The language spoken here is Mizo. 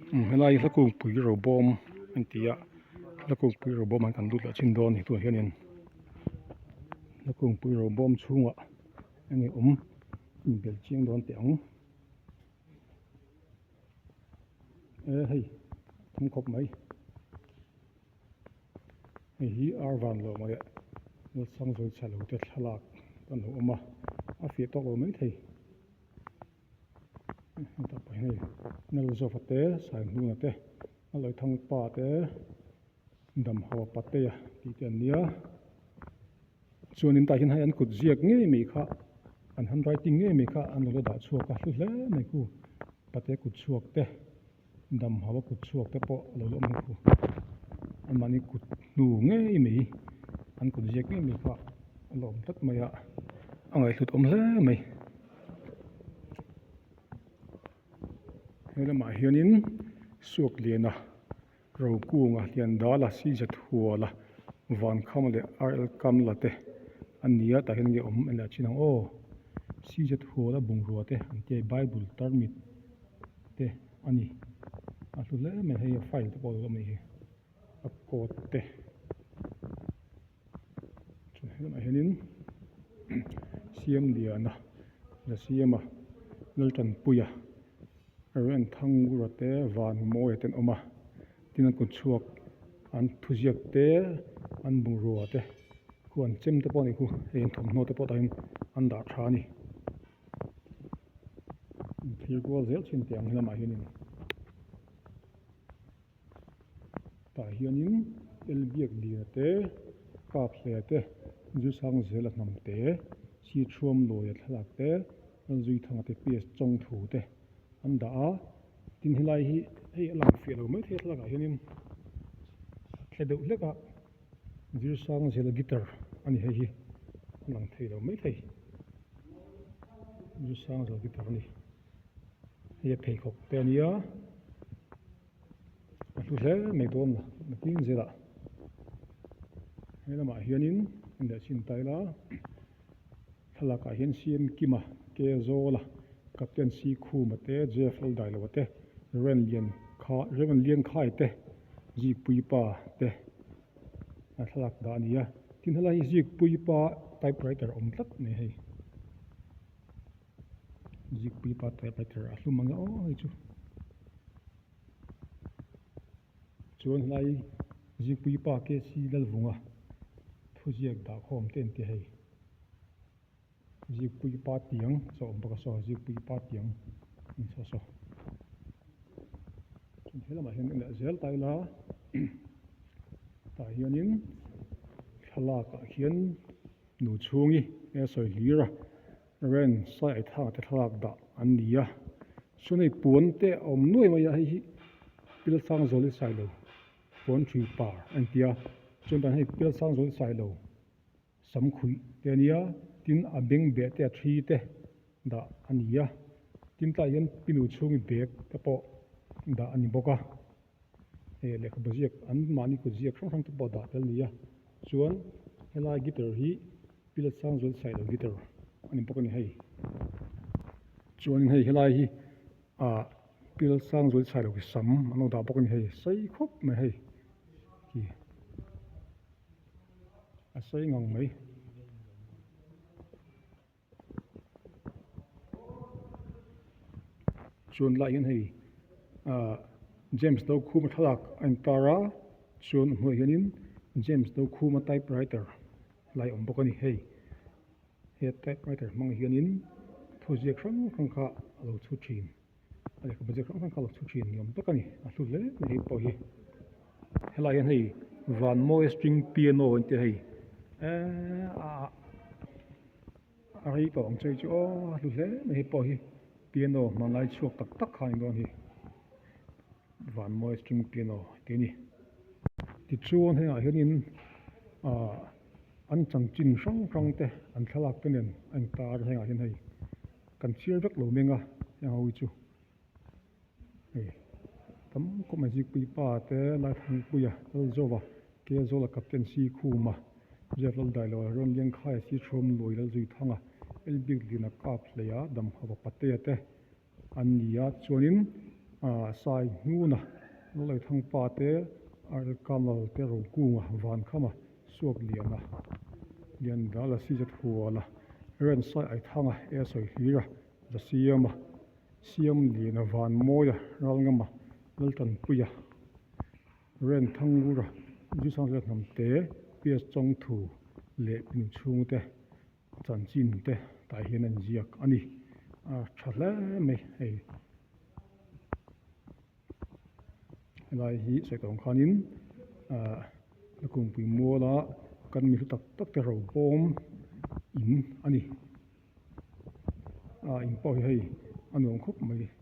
Helai hi hlakungpui robawm an ti a hlakungpui robawm ah hian kan lut leh chin dawn a ni tunah hianin hlakungpui robawm chhungah enge awm inbel chiang dawn teh ang e hei tam khawp mai hei hi ar van lo mai Lalsangzual chhelo te thlalak an lo awm a a fiah tawk lo maithei. Hetah pawh hian hei Nalzawva te Sainghuna te Lalawithangpa te Damhawa Patea tih te an nia chuanin tah hian hei an kut ziak ngei mai kha an handwriting ngei mai kha an lo la dah chhuak a hlu hle mai khu Patea kut chhuak te Damhawa kut chhuak te pawh a lo la awm ang khu anmahni kut hnu ngei mai an kut ziak ngei mai kha a la awm tlat mai a a ngaihhlut awm hle mai. He lamah hianin Suakliana Rokunga Liandala Sizathuala Vankhama leh RL Kamla te an ni a tah hian nge awm en leh chin ang aw Sizathuala bungrua te an tia Bible tarmit te a ni a hlu hle mai hei a file te pawh a lo awm a nih hi a coat te. Chuan helamah hianin Siamliana Zasiama Laltanpuia Rengthangura te Vanmawia te an awm a tin an kut chhuak an thuziak te an bungrua te khu an chem te pawh a nih khu hei an thawmhnaw te pawh tah hian an dah tha a ni thlir kual zel thin teh ang helamah hianin. Tah hianin Elbiak Lina te, Kaphlea te, Zusangzela hnam te, Sithuam Lawia thlalak te, Lalzuithanga te PS Chawngthu te an dah a. Tin helai hi hei a lang fiah lo maithei a thlalakah hianin a tle deuh hlek a, Zirsangzela guitar a ni hei hi a lang thei lo maithei Zirsangzela guitar a ni. Hei a pheikhawk te a nia. A hlu hle mai dawn la nakin zelah he lamah hianin en leh chin ta ila thlalakah hian C M Kima K Zawla Captain C Khuma te Jeff Laldailova te Reverend Lian kha Reverend Liankhai te Zikpuipa te a thlalak dah a ni a tin helai hi Zikpuipa typewriter awm tlat mai hei. Zikpuipa typewriter a hlum ang e aw hei chu. Chuan helai Zikpuipa KC Lalvunga thuziak dah khawm te an ti hei. Zikpuipa tiang saw awm bawk a saw Zikpuipa tiang an saw saw. Chuan he lamah hian en leh zel ta ila tah hianin thlalak ah hian nu chhungi e sawi hlir a. Ren sai ai thak te thlalak dah an ni a chuan hei puan te a awm nuai mai a hei hi pilsang zawl hi sailo puan thui par a inti a chuan tan hei pilsang zawl hi sailo sam khuih te a nia tin a beng beh te a thi te dah a ni a tin tlaiah hian pinu chhungi bag te pawh dah a ni bawk a hei lehkhabu ziak an mahni kut ziak hrang hrang te pawh dah tel a ni a chuan helai guitar hi. Pilot sang zual sailo guitar a ni bawk a ni hei chuanin hei helai hi ah pilot sang zual sailo ki sam an lo dah bawk a ni hei sei khawp mai hei ki a sei ngang mai. Chuan lai hian hei ah James Dokhuma thlalak a intar a chuan a hnuaiah hianin James Dokhuma typewriter lai awm bawk a ni hei he typewriter hmang hianin thuziak hrang hrang kha a lo chhu thin a lehkhabu ziak hrang hrang kha a lo chhu thin ni awm tak a ni a hlu hle mai hei pawh hi helaiah hian hei Vanmawi string piano an tia hei eee ah. A rei tawh ang che chu aw a hlu hle mai hei pawh hi piano hmanlai chhuak tak tak kha a ni dawn hi Vanmawi string piano tih a ni. Tichuan hengah hianin ah an chanchin hrang hrang te an thlalak te nen a intar hengah hian hei kan chhiar vek lo meng a heng ho hi chu hei tam khawp mai Zikpuipa te Laithangpuia Lalzova Kelzawla Captain C Khuma Jeff Laldailoa Rawn Liangkhaia C Thuamluai Lalzuithanga Elbik Lina Kap Hleia Damhava Patea te an ni a chuanin. Ahh Saihnuna Lalawithangpa te Arkamlal te Rokunga Vankhama Suakliana Liandala Sizathuala Rensai Aithanga E Sawihlira Zasiama Siamliana Vanmawia Ralngama Laltanpuia Renthangura Zisangzela Hnamte Pias Chawngthu leh Pinchhungte chanchin te tah hian an ziak a ni a tha hle mai hei helai hi sawi tawh ang khanin ahh Lakumpui muala kan mi hlu tak tak te robawm in a ni a in pawh hi hei a nuam khawp mai.